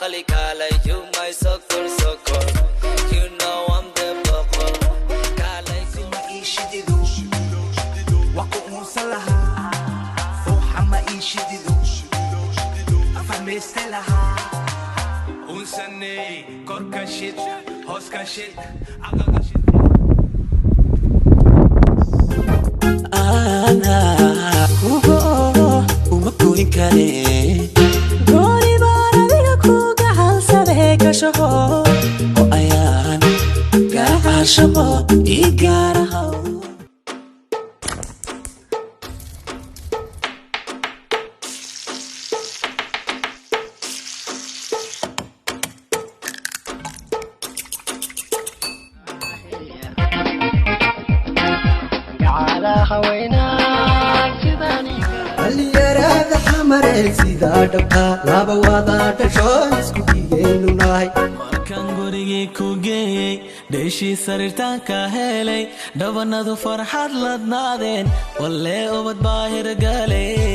Qali kaalay, you my sokor sokor. You know I'm the boqor. Kaalay. Ma ii shidido, waa ku uunsan lahaa. Fooxa ma ii shidido, afahmayste lahaa. Unsaney, korka shid, hoos ka shid, aqalka shid. Ana kugo uma goyn kare. Gooni baan adiga ku gacalsadee ka shaqo. Oo ayaan gacaashaqo ii gaarahow. Dhalinyarada xamaree sidaa dhabta laba wada dhasho isku dhigaynu nahay. Markaan gurigii ku geeyey, dheeshii sariirtaanka helay, dhabanadu farxad ladnaadeen, wallee ubad baa hirgalay.